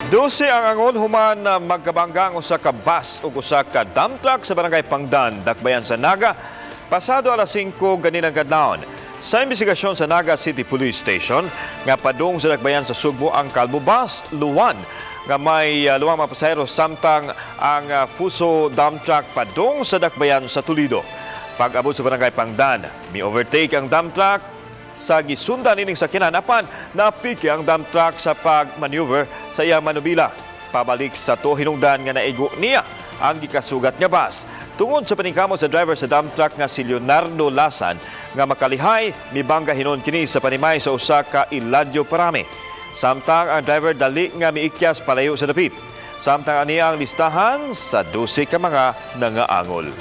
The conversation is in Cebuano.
12 ang angol human na magkabangga ang usa ka bus ug usa ka dump truck sa Barangay Pangdan, Dakbayan sa Naga, pasado alas 5 ganinang kadlawon. Sa investigasyon sa Naga City Police Station, nga padung sa Dakbayan sa Sugbo ang Kalbo Bus, Luwan, nga may luwang mga pasahero samtang ang Fuso dump truck padung sa Dakbayan sa Toledo. Pag-abot sa Barangay Pangdan, mi overtake ang dump truck sa gisundan ining sakyanan, apan napiki ang dump truck sa pag-maneuver sa iyang manubila. Pabalik sa to, hinungdan nga naigo niya ang gikasugat nga bus. Tungod sa paningkamot sa driver sa dump truck nga si Leonardo Lasan nga makalihay, mibangga hinon kini sa panimay sa usa ka Eladio Parame. Samtang ang driver dali nga miikyas palayo sa dapit. Samtang ani ang listahan sa 12 ka mga nangaangol.